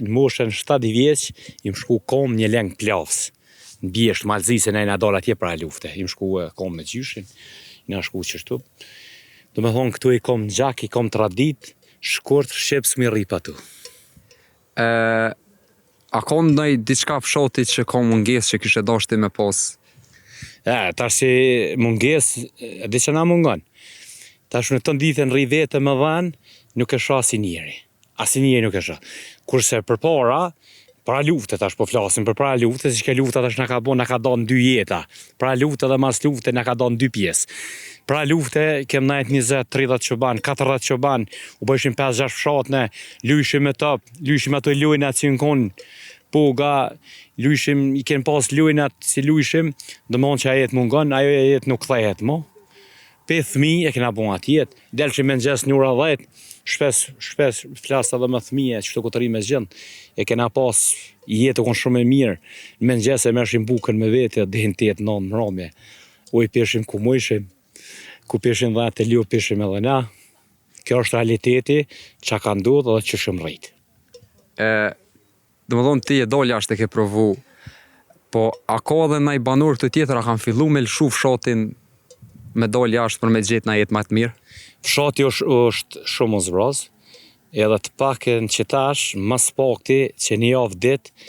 në moshën 7 vjeç, jam shku kom një leng Plavës. Në bjeshkë, Mal t'Zi, se na jena dalë atje para lufte. Jam shku kom me gjyshin, jena shku qështu. Do me thonë, këtu i kom n'gjak, i kom traditë, shkurt, shqip, s'mi rri pa tu. E, a ka ndonjë diçka fshati që ka mungesë që kishe dashtë ti me pas? E, tash si mungesë, e di që na mungon. Tash në të ditën rri vetë me dhenë, nuk e shoh asi njeri. Asi njeri nuk e shoh. Kurse përpara, para lufte tash po flasim, për para lufte, si që lufta tash na ka bo, na ka da në dy jeta. Para lufte dhe mas lufte na ka da në dy pjesë. Para lufte kem nejt 20, 30 çoban, 40 çoban, u bëjshim 5-6 fshatne, lujshim me top, lujshim ato lujna që në konë poga, lujshim, i kem pas lujnat si lujshim, do më thonë që ajo jetë mungon, ajo jetë nuk kthehet mo. Pe thmi e kena bo atë jetë, delshim mëngjes në ora 10, shpesh, shpesh flas edhe me thmije, qështu ku të rri me gjënd, e kena pas jetë u kon shumë e mirë, në mëngjes e merrshim bukën me vete, deri në 8, 9 mramje, ujë pishim ku mujshim, ku pishim dhe atë lju pishim edhe na, kjo është realiteti që ka ndodhë dhe që shumë rritë. E, do më thonë ti je dal jashtë e ke provu, po a ka edhe naj banor këtu tjetër a kanë fillu me lëshu fshatin me dal jashtë për me gjetë naj jetë ma të mirë? Fshati është, është shumë u zbraz, edhe të pakën që tash, mas pakti që një javë ditë,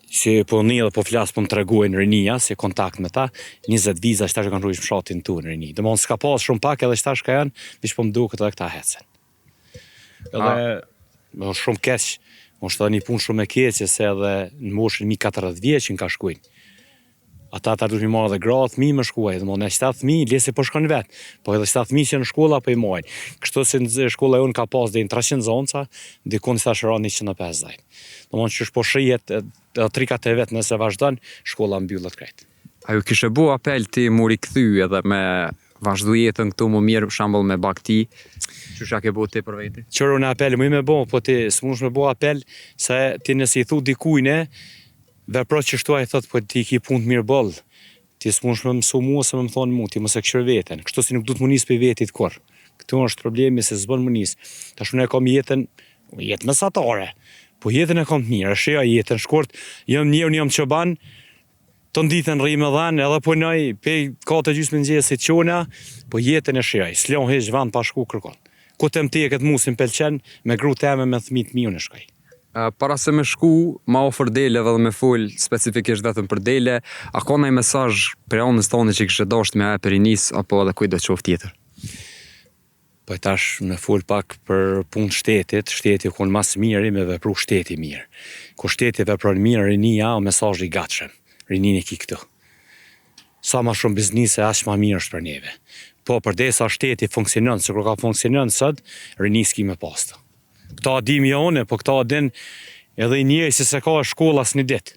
që po një dhe po flas po më tregojnë rinia, si kontakt me ta, 20 viza që tash e kanë rrujsh në fshatin tu në rini. Domthon s'ka pas shumë pak edhe që tash ka janë, veç po më duket edhe këta hecen. Edhe është shumë keq, është edhe një punë shumë e keqe se edhe në moshën mi 40 vjeç që ka shkujnë. Ata ata duhet mi marrë edhe gra, fëmijë me shkuaj, domethënë ne qëta fëmijë lesi po shkon vet, po edhe qëta fëmijë që në shkolla po i marrin. Kështu se në shkolla jonë ka pas deri në 300 nxënësa, dikun tash ra 150. Domethënë që po shihet edhe 3-4 vjet nëse vazhdon, shkolla mbyllet krejt. A ju kishe bu apel ti mu rikthy edhe me vazhdu jetën këtu më mirë, për shembull me bagti, qysh ja ke bu ti për veti? Qërë unë apel më me bo, po ti s'mundesh me bo apel, se ti nëse i thu dikujne, vepro qështu ai thot, po ti ki punë të mirë boll, ti s'mundesh me mësu mua se me më thonë mu, ti mos e kqyr veten, kështu si nuk du të mu nis për vetit kurr. Këtu është problemi se s'bën mu nis. Tash unë e kam jetën, jetë mesatare, po jetën e kam të mirë, e shijoj jetën shkurt, jam njeri, unë jam çoban, Ton ditën rri me dhen edhe punoj pej 4 gjysmë mëngjesit çona, po jetën e shijoj, s'lon hiç vend pa shku kërkon. Ku tem ti e këtë mu si m'pëlqen, me gru teme me fëmijët mi unë shkoj. Para se me shku ma afër deleve dhe me fol specifikisht vetëm për dele, a ka naj mesazh prej anës tane që kishe dashtë me ja jep rinisë apo edhe kujtdo qoftë tjetër? Po e tash me fol pak për punë shtetit, shteti u kon ma s'miri me vepru shteti mirë. Kur shteti vepron mirë, rinia o mesazh i gatshëm. Rinin e ki këtu. Sa ma shumë biznise, aq ma mirë është për neve. Po, përderisa shteti funksionon, sikur ka funksionon sot, rini s'ki me pas të. Këta dim jo une, po këta din edhe i njeri se se ka shkolla asë një ditë.